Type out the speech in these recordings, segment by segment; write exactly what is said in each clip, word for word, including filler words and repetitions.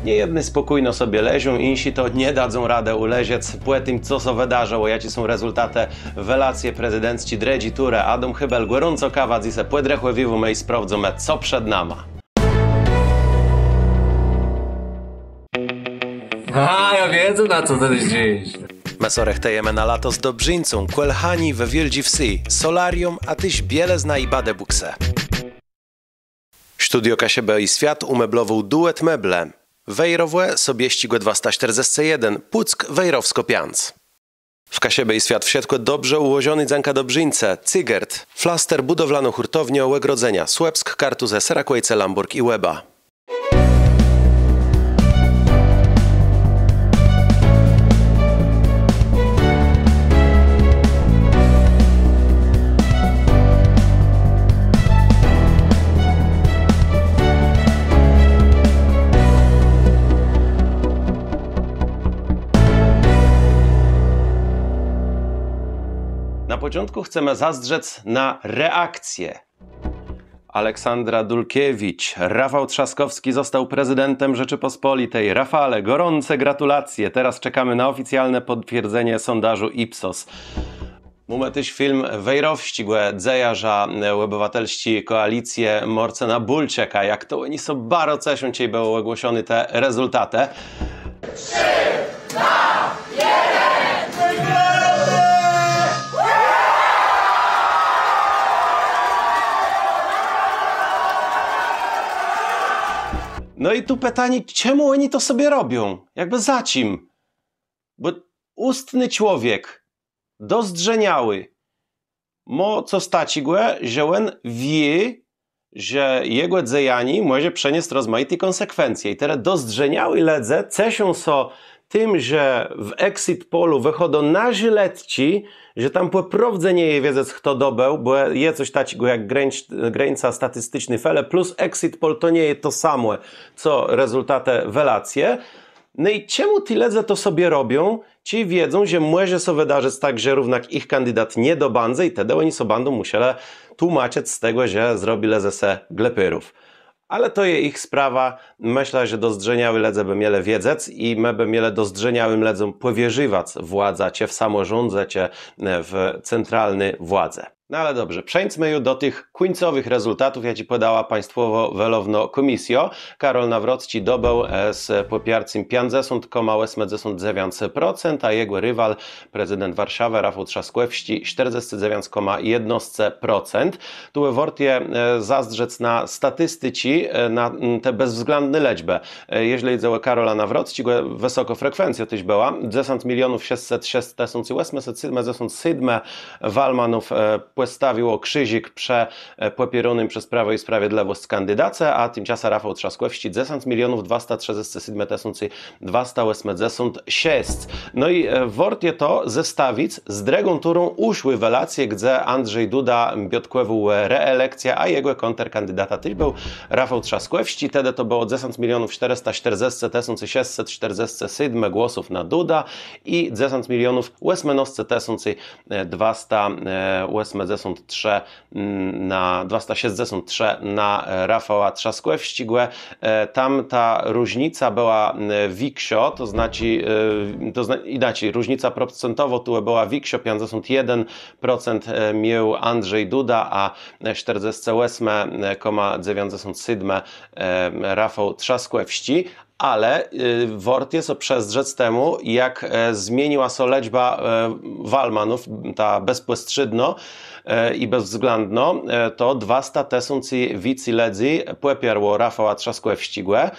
Niejedny spòkójno sobie leżą, jinszi to nie dadzą radë ùleżec pò tim, co sã wëdarzëło, jaczé są rezultatë welacje prezydencczi drëdżi turë. Adóm Hébel, Gòrącô kawa, dzysô pòdrechòwiwómë i sprôwdzymë, co przed nama. A, jô widzã, na co të zdrzisz. Më sã rëchtëjemë na lato z dobrzińcą, kòl Hani we Wiôldżi Wsë, solarium, a téż bielëzna i badebùksë. Studio Kaszëbë i Swiat ùmeblowôł Duet Meble. Wejrowò, Sobiesczégò dwasta sztërdzescë jeden, Pùck, Wejrowskô piãc. W Kaszëbë i Swiat wszëtkò dobrze ùłożoné dzãka dobrzińce Cygert, flaster, bùdowlanô hùrtowniô, ògrodzenia, Słëpsk, Kartuzë, Serakòjce, Lãbòrg i Łeba. Na pòczątkù chcemë zazdrzec na reakcje. Aleksandra Dulkiewicz, Rafał Trzaskowski został prezydentem Rzeczypospolitej. Rafale, gorące gratulacje. Teraz czekamy na oficjalne potwierdzenie sondażu Ipsos. Mómë téż film wejrowsczégò dzejôrza, e, Òbëwatelsczi Kòalicje Marcëna Bùlczeka. Jak to òni sã baro ceszą, czej bëłë ògłoszoné te rezultatë. No i tu pitanié, czemù òni to sobie robią? Jakbë za czim? Bò ùstny człowiek, dozdrzeniałi, mô cos taczégò, że òn wié, że jegò dzejanié mòże przëniesc rozmajité kònsekwencje. I terô dozdrzeniałi lëdze ceszą sã tim, że w exit pollu wëchôdô na żëletczi, że tam pò prôwdze nie je wiedzec, chto dobéł, bò je cos taczégò jak grańc-, grańca statisticzny felë, plus exit poll to nie je to samò, co rezultatë welacje. No i czemù ti lëdze to sobie robią? Czej wiedzą, że mòże sã wëdarzëc tak, że równak jich kandidat nie dobãdze i tedë òni sã bãdą mùszelë tłómaczëc z tegò, że zrobilë ze se głëpérów. Ale to je jich sprawa. Mëszlã, że dozdrzeniałi lëdze bë mielë wiedzec i më bë mielë dozdrzeniałim lëdzóm pòwierzëwac władzã, czë w samòrządze, czë, e, w centralny władze. No ale dobrze, przeńdzmë ju do tëch kùńcowëch rezultatów, jaczé pòdała Państwòwô Welownô Kòmisjô. Karól Nawrocczi dobéł, e, z pòpiarcym piãcdzesąt kòma òsmëdzesąt dzewiãc procent, a jegò riwal, prezydent Warszawë Rafał Trzaskòwsczi, sztërdzescë dzewiãc kòma jednôsce procent. Tu wôrt je, e, zazdrzec na statisticzi, e, na, mm, te bezwzglãdné lëczbë. E, jeżlë jidze ò Karola Nawrocczégò, wësokô frekwencjô téż bëła. Dzesãc milionów szescset szesc tësãcë òsmëset sétmëdzesąt sétmë walmanów, e, pòstawiło krziżik przë, e, pòpiérónym przez Prawò i Sprawiedlëwòsc kandidace, a timczasã Rafał Trzaskòwsczi dzesãc milionów dwasta trzëdzescë sétmë tësãcë dwasta òsmëdzesąt szesc. No i, e, wôrt je to zestawic z drëgą turą ùszłi welacje, gdze Andrzej Duda biôtkòwôł ò reelekcjã, a jegò kònterkandidatã téż béł Rafał Trzaskòwsczi. Tedë to bëło dzesãc milionów sztërësta sztërdzescë tësãcë szescset sztërdzescë sétmë głosów na Dudã i dzesãc milionów òsmënôsce tësãcë dwasta òsmëdzesąt trzë, mm, na dwasta szescdzesąt trzë na, e, Rafała Trzaskòwsczégò. E, tam ta różnica bëła, e, wikszô, to znaczi, e, to zna-, jinaczi, różnica procentowò tu bëła wikszô, piãcdzesąt jeden procent, e, miôł Andrzej Duda, a sztërdzescë òsmë kòma dzewiãcdzesąt sétmë, e, Rafał Trzaskòwsczi. Ale, e, wôrt je sã przëzdrzec temù, jak, e, zmieniła sã lëczba, e, walmanów, ta bezpòstrzédnô, e, i bezwzglãdnô, e, to dwasta tësãcy wicy lëdzy pòpiarło Rafała Trzaskòwsczégò,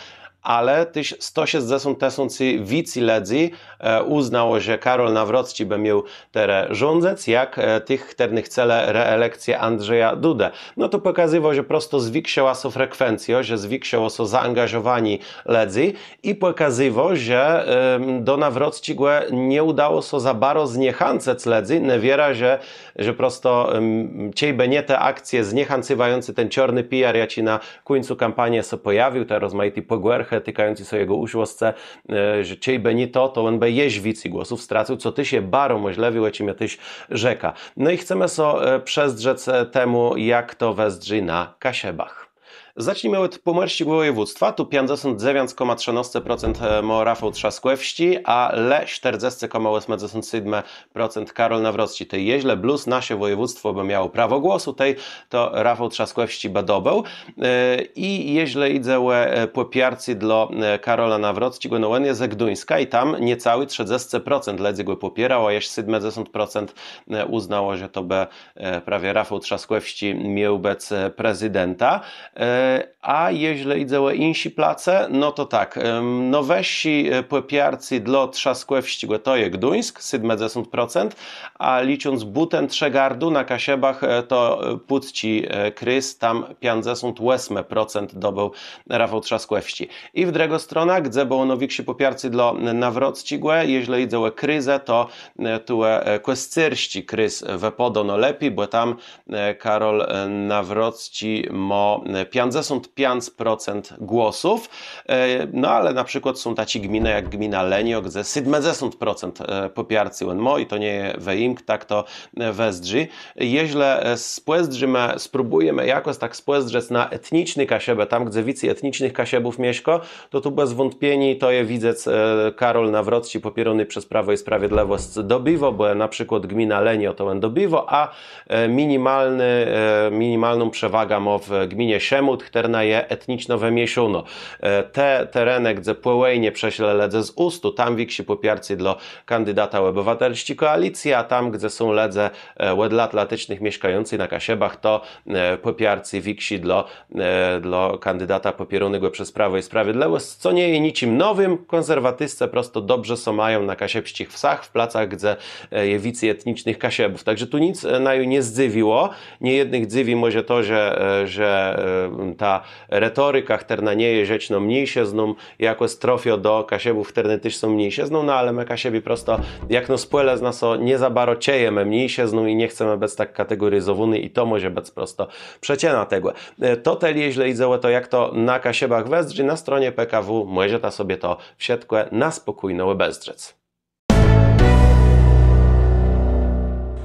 ale téż sto szescdzesąt tësãcy wicy lëdzy, e, ùznało, że Karól Nawrocczi bë miôł terô rządzëc, jak, e, tëch, chtërny chcelë reelekcje Andrzeja Dudë. No to pòkazywô, że prosto zwikszëła sã frekwencjô, że zwikszëło sã zaangażowanié lëdzy i pòkazywô, że, em, do Nawrocczégò nie ùdało sã za baro zniechãcëc lëdzy, nie wierã, że, że prosto, em, czejbë nié te akcje zniechãcywającé, ten czôrny P R, jaczi na kùńcu kampanie sã pòjawił, te rozmajité pògłosë tikającé sã jegò ùszłoscë, e, że czejbë nié to, to òn bë jesz wicy głosów stracył, co téż je baro mòżlëwé, ò czim jô téż rzekã. No i chcemë sã, e, przëzdrzec, e, temù, jak to wëzdrzi na Kaszëbach. Zacznijmë òd pòmòrsczégò wòjewództwa. Tu piãcdzesąt dzewiãc kòma trzënôsce procent, e, mô Rafał Trzaskòwsczi, a le sztërdzescë kòma òsmëdzesąt sétmë procent Karol Nawrocczi. Tej jeżlë blós nasze wòjewództwò bë miało prawò głosu, tej to Rafał Trzaskòwsczi bë dobéł. E, i jeżlë jidze ò, e, pòpiarcé dlô, e, Karola Nawrocczégò, no òn je ze Gduńska i tam niecałé trzëdzescë procent lëdzy gò pòpiérało, a jesz sétmëdzesąt procent, e, ùznało, że to bë e, prawie Rafał Trzaskòwsczi miôł bëc, e, prezydentã. E, a jeżlë jidze ò jinszé place, no to tak, em, nôwëższé, e, pòpiarcé dlô Trzaskòwsczégò to je Gduńsk, sétmëdzesąt procent, a licząc bùten Trzëgardu na Kaszëbach, e, to, e, pùcczi, e, kréz, tam piãcdzesąt òsmë procent dobéł Rafał Trzaskòwsczi. I w drëgą stronã, gdze bëło nôwikszé pòpiarcé dlô Nawrocczégò, jeżlë jidze ò krézë, to, e, tu, e, kòscérsczi kréz wëpôdô nôlepi, bò tam, e, Karol, e, Nawrocczi mô, e, piãcdzesąt piãc procent głosów. E, no ale na przikłôd są taczé gminë jak gmina Lëniô, gdze sétmëdzesąt procent, e, pòpiarcô òn mô i to nie je wëjimk, tak to, e, wëzdrzi. Jeżlë, e, spòzdrzimë, spróbùjemë jakòs tak spòzdrzec na etniczné Kaszëbë, tam, gdze wicy etnicznëch Kaszëbów mieszkô, to tu bez wątpieniô to je widzec, e, Karol Nawrocczi pòpiéróny przez Prawò i Sprawiedlëwòsc dobiwô, bò na przikłôd gmina Lëniô to òn dobiwô, a, e, minimalny, e, minimalną przewôgã mô w gminie Szemud, chtërna je etniczno wëmiészónô. E, te terenë, gdze pò wòjnie przëszlë lëdze z Ùstu, tam wikszé pòpiarcé dlô kandidata Òbëwatelsczi Kòalicje, a tam, gdze są lëdze, e, òd lat, lat etnicznëch mieszkający na Kaszëbach, to, e, pòpiarcé wikszé dlô, e, dlô kandidata pòpiérónégò przez Prawò i Sprawiedlëwòsc, co nie je niczim nowim. Kònserwatiscë prosto dobrze sã mają na kaszëbsczich wsach, w placach, gdze, e, je wicy etnicznëch Kaszëbów. Tak że tu nic, e, naju nie zdzëwiło. Niejednëch dzëwi mòże to, że, e, że, e, ta retorika, chtërna nie je rzeczną mniészëzną, jakòs trôfiô do Kaszëbów, chtërny téż są mniészëzną, no ale më Kaszëbi prosto, jakno spòlëzna, sã nie za baro czëjemë mniészëzną i nie chcemë bëc tak kategòrizowóny i to mòże bëc prosto przëczëna tegò. E, to tëli, jeżlë jidze ò to, jak to na Kaszëbach wëzdrzi, na stronie P K W mòżeta sobie to wszëtkò na spòkójno òbezdrzec.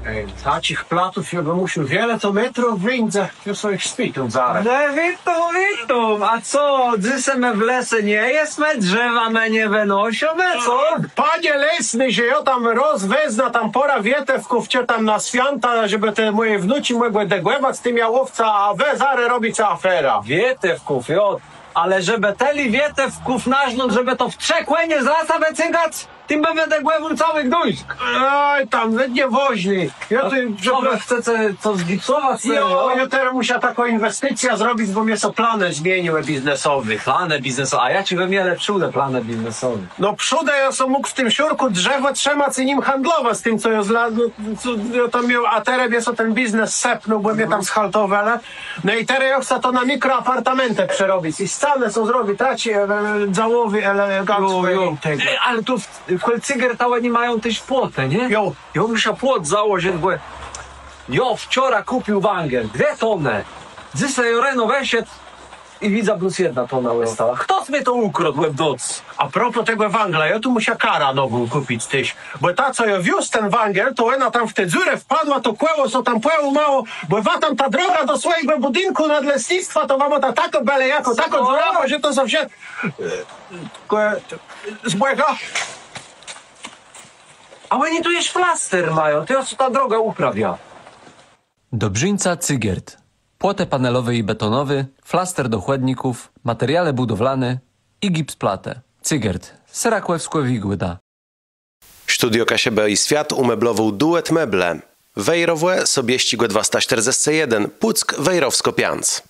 Ej, taczich platów jô bë mùszôł wiele to métrów wińdze, jô so jich spitóm zarô. No witóm, witóm, a co, dzysô më w lese nie jesmë, drzewa më nie wënôszómë, co? Panie lesny, że jô tam rôz wezmã tam pôrã wietewków, czë tam na swiãta, żebë te mòje wnuczi mògłë dëgòwac z tim jałówcã, a wë zarô robice aferã. Wietewków, jo, ale żebë tëli wietewków nażnąc, żebë to w trzë kònie z lasa wëcygac? Tim bë wëdëgòwôł całi Gduńsk. Oj, tam, nie wôżné. Jô tu, co, przepraszam, wy chcece to zgipsowac, jo, serio? Jô terô mùszã taką inwesticjã zrobic, bò mie sã planë zmieniłë biznesowé. Planë biznesowé. A jaczé wë mielë przódë planë biznesowé? No przódë jô so mógł w tim szurkù drzewò trzëmac i nim handlowac, z tim, co jô zla-, no, co jô tam miôł, a terô mie sã ten biznes sëpnął, bò mie tam schaltowelë. No i terô jô chcã to na mikroapartamentë przerobic. I scanë so zrobic taczé, e, e, dzałowé, elegancko. Jo, jo. I tegò. Ej, ale tu w, kòl Cygerta òni mają téż płotë, nié? Jo. Jô mùszã płot założëc, bò jô wczora kùpił wãdżel. Dwie tonë. Dzysô jô reno wëszedł i widzã, blós jedna tona òstała. Chtos mie to ùkrôdł òb noc. A propos tegò wãgla, jô tu mùszã karã nową kùpic téż. Bò ta, co jô wiózł ten wãdżel, to òna tam w tã dzurã wpadła, to kòło sã tam pòłómało, bò wa tam ta droga do swòjégò bùdinkù nadlesnictwa, to wa môta takô bële jakô, takô dzurawô, że to zawsze, e, kò-, zbòga. A òni tu jesz flaster mają, to jô so tã drogã ùprawiã. Dobrzińca Cygert. Płotë panelowi i betonowi, flaster do chòdników, materiałë bùdowlané i gipsplatë. Cygert. Serakòwskô Wigòda. Studio Kaszëbë i Swiat ùmeblowôł Duet Meble. Wejrowò, Sobiesczégò dwasta sztërdzescë jeden, Pùck, Wejrowskô piãc.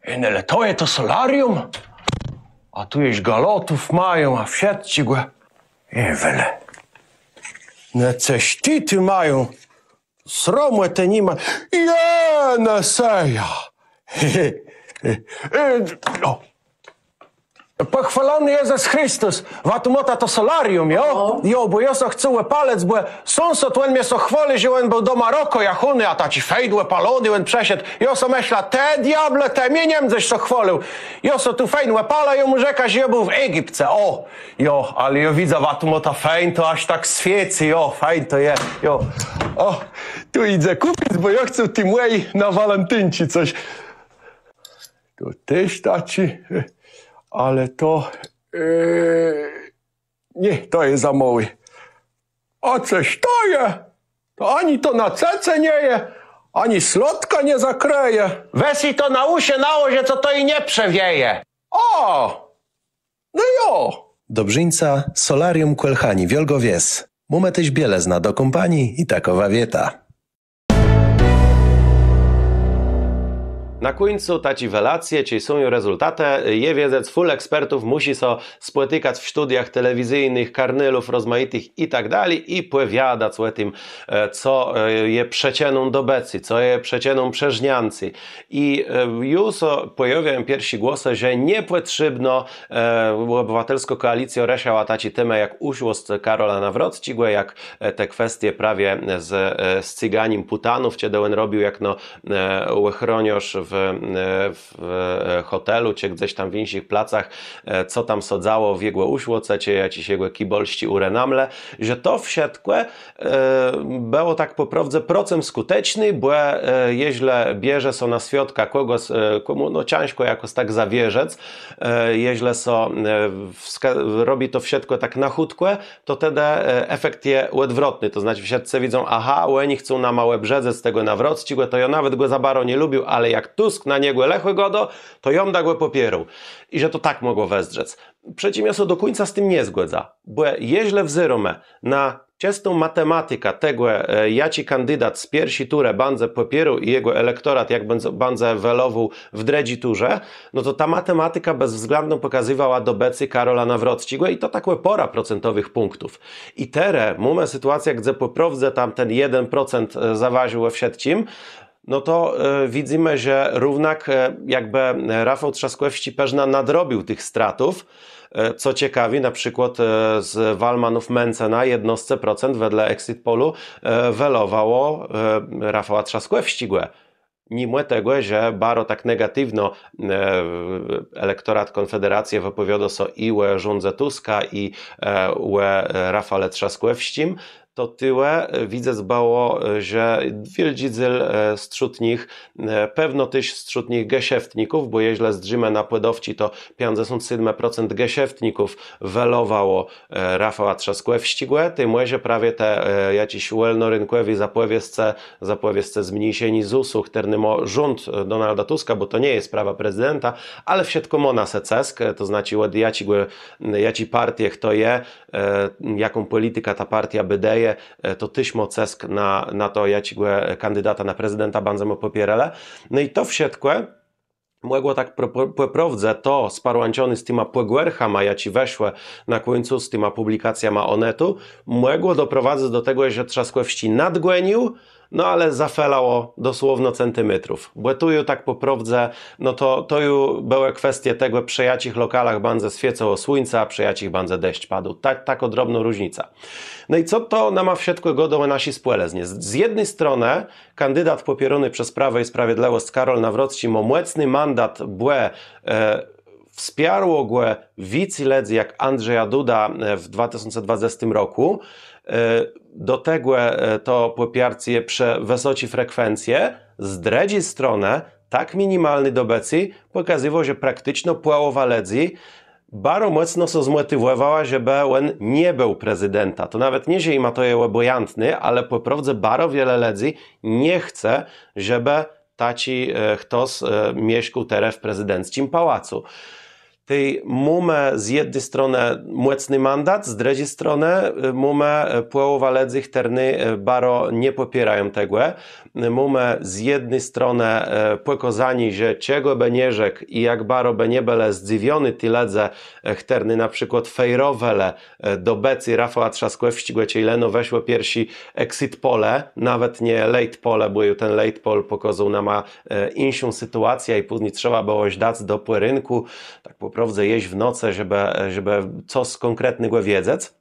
Ej, no ale to je to solarium? A tu jesz galotów mają, a wszëtczégò. Ej, wele. No cos ti tu mają. Sromù te ni ma. Je, no sejo. Ej, no. Pòchwôlony Jezës Christus, wa tu môta to solarium, jo? No. Jo, bò jô so chcã òpalëc, bò sąsôd, òn mie so chwôli, że òn béł do Marokò jachóny, a taczi fejn òpalony òn przëszedł. Jô so mëszlã, të diôble, të mie nie mdzesz so chwôlił. Jô so tu fejn òpalã, jô mù rzekã, że jô béł w Egipce, ò. Jo, ale jô widzã, wa tu môta fejn, to jaż tak swiécy, jo, fejn to je, jo. Ò, tu jidze kùpic, bò jô chcã ti mòji na walentinczi cos. To téż taczi, ale to... E, nié, to je za môłi. A cëż to je? To ani to na cëce nie je, ani slôdka nie zakrëje. Wez ji to na ùszë nałożë, co to ji nie przewieje. A! No jo! Dobrzińca, Solarium Kòlchani, Wiôlgô Wies. Mómë téż bielëznã do kąpaniô i takòwô wiéta. Na kùńcu taczi welacje, czej są ju rezultatë, je wiedzec, fùl ekspertów mùszi sã spòtikac w sztudiach telewizyjnëch, karnôlów rozmajitëch i tak dali, i pòwiadac ò tim, e, co, e, je przëczëną dobëcô, co je przëczëną przerzniãcô. I, e, ju sã pòjôwiają pierszé głosë, że niepòtrzébno, e, Òbëwatelskô Kòalicjô rëszała taczé témë jak ùszłosc Karola Nawrocczégò, jak, e, te kwestie prawie z, e, scyganim pùtanów, czedë òn robił jakno, e, òchróniôrz w, e, w, e, hòtelu, czë gdzes tam w jinszich placach, e, co tam sã dzało w jegò ùszłoce, czë jaczis jegò kibòlsczi ùrenamle, że to wszëtkò e, bëło tak pò prôwdze procëm skùteczné, bò, e, jeżlë bierze sã na swiôdka kògòs, e, kòmù, no, cãżkò jakòs tak zawierzëc, e, jeżlë sã, e, wska-, robi to wszëtkò tak na chùtkò, to tedë, e, efekt je òdwrotny. To znaczi wszëtcë widzą, aha, òni chcą nama òbrzëdzëc tegò Nawrocczégò, to jô nawet gò za baro nie lubił, ale jak Tusk na niegò lëchò gôdô, to jô mdã gò pòpiérôł. I że to tak mògło wëzdrzec. Przecã jô sã do kùńca z tim nie zgòdzã, bò jeżlë wzérómë na czëstą matematikã tegò, e, jaczi kandidat z pierszi turë bãdze pòpiérôł i jegò elektorat jak bãdze, bãdze welowôł w drëdżi turze, no to ta matematika bezwzglãdno pòkazywała dobëcé Karola Nawrocczégò i to tak ò pôrã procentowëch pùnktów. I terô mómë sytuacjã, gdze pò prôwdze tam ten jeden procent, e, zawôżił ò wszëtczim, no to, e, widzymë, że równak, e, jakbë Rafał Trzaskòwsczi përznã nadrobił tëch stratów. E, co cekawi, na przikłôd, e, z walmanów Mentzena jednôsce procent wedle exit pollu, e, welowało, e, Rafała Trzaskòwsczégò. Nimò tegò, że baro tak negatiwno, e, elektorat Kònfederacje wëpòwiôdô sã i ò rządze Tuska, i, e, ò, e, Rafale Trzaskòwsczim, to tuwò, e, widzec bëło, e, że wiôldżi dzél, e, strzód nich, e, pewno téż strzód nich geszeftników, bò jeżlë zdrzimë na pòdôwczi, to piãcdzesąt sétmë procent geszeftników welowało, e, Rafała Trzaskòwsczégò, tej mòże prawie te, e, jaczés wòlnorënkòwé zapòwiescë, zapòwiescë zmniészeniô zusu, chtërny mô rząd, e, Donalda Tuska, bò to nie je sprawa prezydenta, ale wszëtkò mô na se cësk, e, to znaczi òd jaczégò, jaczi partie chto je, e, jaką pòlitikã ta partiô bédëje, e, to téż mô cësk na, na to, jaczégò kandidata na prezydenta bãdzemë pòpiérelë. No i to wszëtkò mògło tak pò, pò, pò prôwdze to sparłãczoné z tima pògwôrkama, jaczé wëszłë na kùńcu, z tima pùblikacjama Onetu, mògło doprowadzëc do tegò, że Trzaskòwsczi nadgònił, no ale zafelało dosłowno centimétrów. Bò tu ju tak pò prôwdze, no to, to ju bëłë kwestie tegò, przë jaczich lokalach bãdze swiécëło słuńce, a przë jaczich bãdze deszcz padôł. Tak, takô drobnô różnica. No i co to nama wszëtkò gôdô ò naszi spòlëznie? Z, z jedny stronë kandidat pòpiéróny przez Prawò i Sprawiedlëwòsc Karól Nawrocczi mô mòcny mandat, bò, e, wspiarło gò wicy lëdzy jak Andrzeja Dudã, e, w dwa tësące dwadzestim rokù. E, do tegò, e, to pòpiarcé je przë wësoczi frekwencje. Z drëdżi stronë tak minimalné dobëcé pòkazywô, że prakticzno pòłowa lëdzy baro mòcno sã zmòtiwòwała, żebë òn nie béł prezydentã. To nawet nié, że jima to je òbòjãtné, ale pò prôwdze baro wiele lëdzy nie chce, żebë taczi, e, chtos, e, mieszkôł terô w prezydencczim pałacu. Tej mómë z jedny stronë mòcny mandat, z drëdżi stronë, e, mómë, e, pòłowã lëdzy, chtërny, e, baro nie pòpiérają tegò. Mómë z jedny stronë, e, pòkôzóné, że czegò bë nie rzekł i jak baro bë nie bëlë zdzëwiony ti lëdze, e, chtërny na przikłôd fejrowelë, e, dobëcé Rafała Trzaskòwsczégò, czej leno wëszłë pierszé exit polle, nawet nié late polle, bò ju ten late poll pòkôzôł nama, e, jinszą sytuacjã i pózni trzeba bëło żdac do pòrénkù, tak pò prôwdze jesz w nocë, żebë, żebë cos kònkretnégò wiedzec.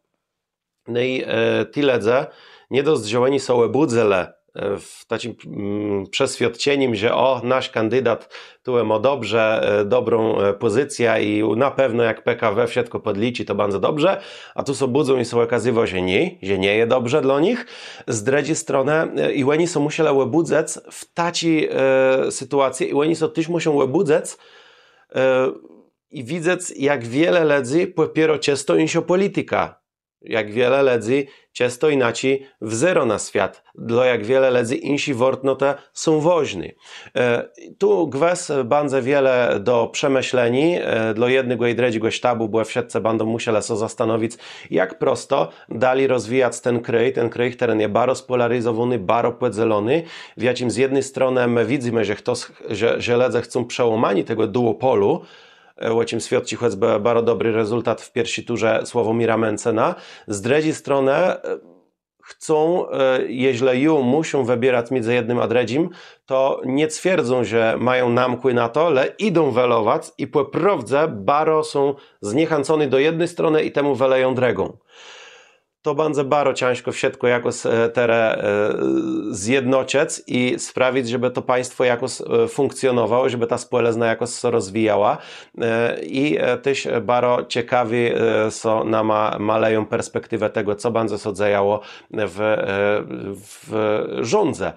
No i, e, ti lëdze, nié dosc, że òni sã òbùdzëlë, e, w taczim, mm, przeswiôdczenim, że ò, nasz kandidat tu mô dobrze, e, dobrą, e, pòzycjã i na pewno jak P K W wszëtkò pòdliczi, to bãdze dobrze, a tu sã bùdzą i sã òkazywô, że nié, że nie je dobrze dlô nich. Z drëdżi stronë, e, i òni sã mùszelë òbùdzëc w taczi, e, sytuacji, i òni sã téż mùszą òbùdzëc, i widzec, jak wiele lëdzy pòpiérô czãsto jinszą pòlitikã, jak wiele lëdzy czãsto jinaczi wzérô na swiat, dlô jak wiele lëdzy jinszé wôrtnotë są wôżné. Tu gwës bãdze wiele do przemëszleniô dlô jednégò i drëdżégò sztabù, bò wszëtcë bãdą mùszelë sã zastanowic, jak prosto dali rozwijac ten kraj, ten kraj, chtëren je baro spòlaryzowóny, baro pòdzelony, w jaczim z jedny stronë më widzymë, że chtos, że lëdze chcą przełómaniô tegò duòpòlu, ò czim swiôdczi chòcbë baro dobri rezultat w pierszi turze Sławòmira Mentzena. Z drëdżi stronë chcą, jeżlë ju mùszą wëbierac midzë jednym a drëdżim, to nie twierdzą, że mają namkłé na to, le jidą welowac i pò prôwdze baro są zniechãcony do jedny stronë i temù welëją drëgą. To bãdze baro cãżkò wszëtkò jakòs terô zjednoczëc i sprawic, żebë to państwò jakòs fùnkcjonowało, żebë ta spòlëzna jakòs sã rozwijała. I téż baro cekawi sã nama malëją perspektiwë tegò, co bãdze sã dzejało w rządze.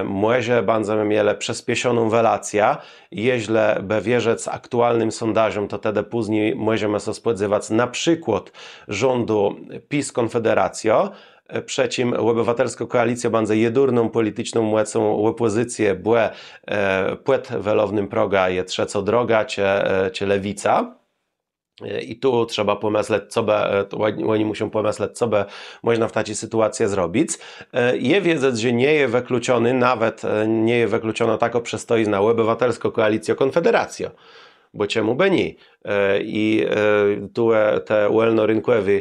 Mòże bãdzemë mielë przëspieszoną welacjã, jeżlë bë wierzëc aktualnym sondażóm, to tedë pózni mòżemë sã spòdzewac na przikłôd rządu PiS-Kònfederacjô. Przë czim Òbëwatelskô Kòalicjô bãdze jedurną pòliticzną mòcą òpòzycje, bò pòd welownym progã je Trzecô Droga czë Lewica. I tu trzeba pòmëslec, co bë, òni mùszą pòmëslec, co bë mòżna w taczi sytuacje zrobic. Je wiedzec, że nie je wëkluczony, nawet nie je wëkluczonô takô przëstojizna Òbëwatelskô Kòalicjô Kònfederacjô. Bò czemù bë nié? I tu te wòlnorënkòwé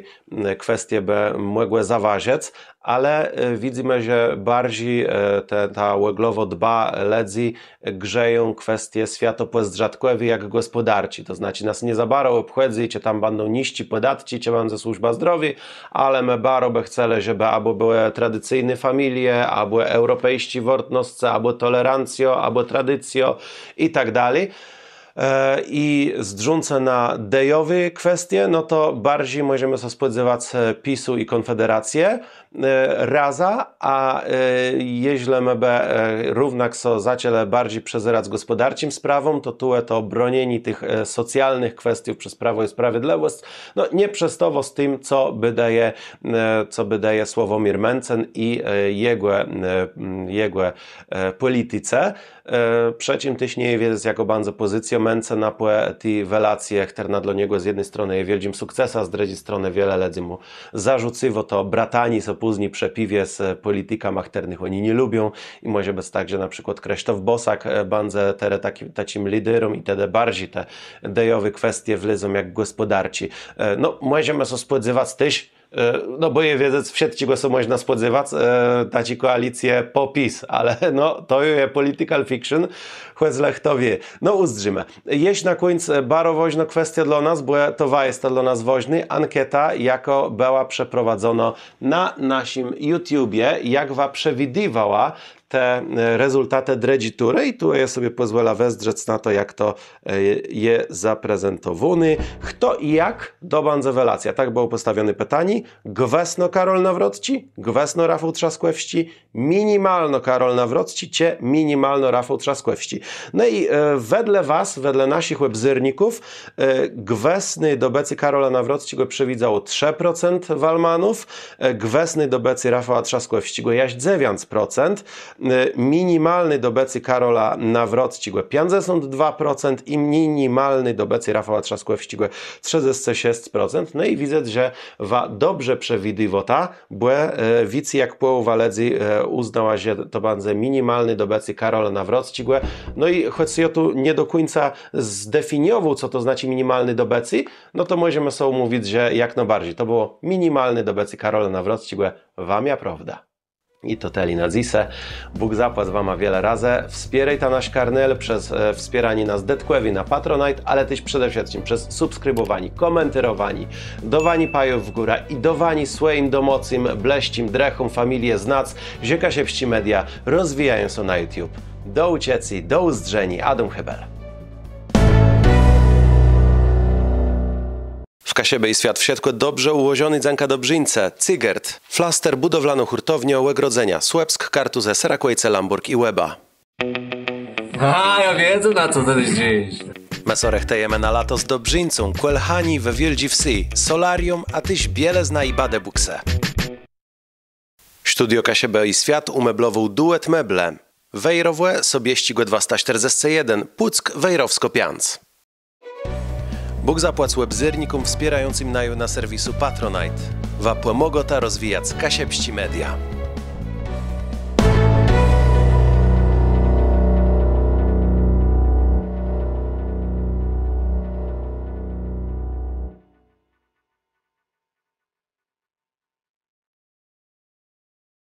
kwestie bë mògłë zawôżëc, ale widzymë, że barżi ta òglowô dba lëdzy grzeją kwestie swiatopòzdrzatkòwé jak gòspòdarczé. To znaczi nas nie za baro òbchòdzy, czë tam bãdą niższé pòdatczi, czë bãdze służba zdrowiô, ale më baro bë chcelë, żebë abò bëłë tradicyjné familie, abò eùropejsczé wôrtnoscë, abò tolerancjô, abò tradicjô i tak dali. I zdrzącë na idejowé kwestie, no to barżi mòżemë sã spòdzewac PiS-u i Kònfederacje razã. A jeżlë më bë równak sã zaczãlë barżi przezerac gòspòdarczim sprawóm, to tu to bronienié tëch socjalnëch kwestiów przez Prawò i Sprawiedlëwòsc, no nie przëstôwô z tim, co bë daje, co bë daje Sławòmir Mentzen i jegò, jegò pòliticë. Przë czim téż nie je wiedzec, jakô bãdze pòzycjô Mentzena pò ti welacje, chtërna dlô niegò z jedny stronë je wiôldżim sukcesã, z drëdżi stronë wiele lëdzy mù zarzucywô to bratanié sã pózni przë piwie z pòlitikama, chtërnëch òni nie lubią. I mòże bëc tak, że na przikłôd Krzysztof Bosak bãdze terô taczim lidérã i tedë barżi te idejowé kwestie wlezą jak gòspòdarczé. No mòżemë sã spòdzewac téż, no bò je wiedzec, wszëtczégò sã mòżna spòdzewac, taczi kòalicje PO-PiS, ale no to ju je political fiction. Chòc le chto wié. No ùzdrzimë. Jesz na kùńc baro wôżnô kwestiô dlô nas, bò to wa jesta dlô nas wôżny. Ankéta, jakô bëła przeprowadzonô na naszim YouTubie, jak wa przewidiwała te rezultatë drëdżi turë, i tu jô so pòzwòlã wezdrzec na to, jak to je zaprezentowóné. Chto i jak dobãdze welacjã? Tak bëło pòstawioné pitanié. Gwësno Karol Nawrocczi, gwësno Rafał Trzaskòwsczi, minimalno Karol Nawrocczi, czë minimalno Rafał Trzaskòwsczi. No i wedle was, wedle naszich òbzérników, gwësné dobëcé Karola Nawrocczégò przewidzało trzë procent walmanów, gwësné dobëcé Rafała Trzaskòwsczégò jaż dzewiãc procent, minimalné dobëcé Karola Nawrocczégò piãcdzesąt dwa procent i minimalné dobëcé Rafała Trzaskòwsczégò trzëdzescë szesc procent. No i widzã, że wa dobrze przewidiwôta, bò wicy jak pòłowa lëdzy ùznała, że to bãdze minimalné dobëcé Karola Nawrocczégò. No i chòc jô tu nie do kùńca zdefiniowôł, co to znaczi minimalné dobëcé, no to mòżemë so ùmówic, że jak nôbarżi to bëło minimalné dobëcé Karola Nawrocczégò. Wa mia prôwdã. I to tëli na dzysô. Bóg zapłac wama wiele razy. Wspiérôjta nasz kanal przez wspiéranié nas dëtkòwò na Patronite, ale téż przede wszëtczim przez subskribòwanié, kòmentérowanié, dôwanié pajów w górã i dôwanié swòjim domôcym, blisczim, drëchóm, familie znac, że kaszëbsczé media rozwijają sã na YouTube. Do ùczëcô, do ùzdrzeniô, Adóm Hébel. W Kaszëbë i Swiat wszëtkò dobrze ùłożoné dzãka dobrzińcë Cygert. Flaster, bùdowlanô hùrtowniô, ògrodzenia. Słëpsk, Kartuzë, Serakòjce, Lãbòrg i Łeba. A, jô widzã, na co të zdrzisz. Më sã rëchtëjemë na lato z dobrzińcą Kòl Hani we Wiôldżi Wsë, solarium, a téż bielëzna i badebùksë. Studio Kaszëbë i Swiat ùmeblowôł Duet Meble. Wejrowò, Sobiesczégò dwasta sztërdzescë jeden, Pùck, Wejrowskô piãc. Bóg zapłac òbzérnikóm wspiérającym naju na serwisu Patronite. Wa pòmôgôta rozwijac kaszëbsczé media.